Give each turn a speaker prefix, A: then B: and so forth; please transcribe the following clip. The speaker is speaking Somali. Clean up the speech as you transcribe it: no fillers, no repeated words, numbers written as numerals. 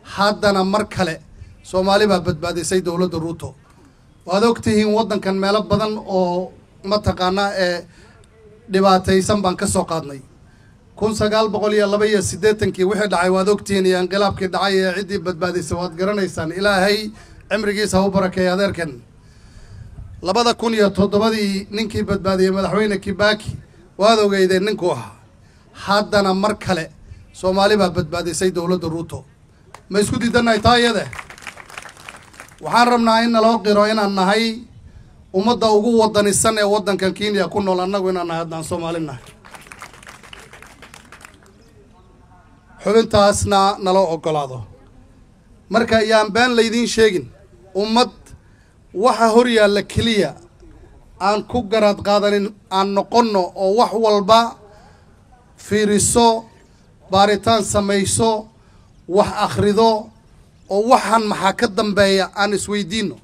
A: Haddana mar kale Soomaali baa badbaadisay dowladda Ruto. Waad ogtihiin waddankan meelo badan oo mataqaanaa ee dhibaataysan baan ka soo qaadnay. 1982-kii wixii dhacay waad ogtihiin, iyo inqilaabkii dhacay ee ciddii badbaadisay waad garanaysaan. Ilaahay cimrigiisa ha u barakeeya adeerkan. 2007-dii ninkii badbaadiyey madaxweyne Kibaki waad ogeydeen ninkuu ahaa. Haddana mar kale Soomaali baa badbaadisay dowladda Ruto. Ma isku diidannahay taa iyade? Waxaan rabnaa in naloo qiro inaan nahay ummadda ugu wadanisan ee waddankan Kenya ku nool, annagu inaan nahay haddaan Soomaali nahay, xubintaasna naloo oggolaado. Marka yaan been laydiin sheegin, ummad waxa hor yaalla keliya aan ku garaad qaadanin aan noqonno, oo wax walba fiiriso, baaritaan samayso, wax akhrido, oo waxaan maxaa ka dambeeya aan isweydiinno.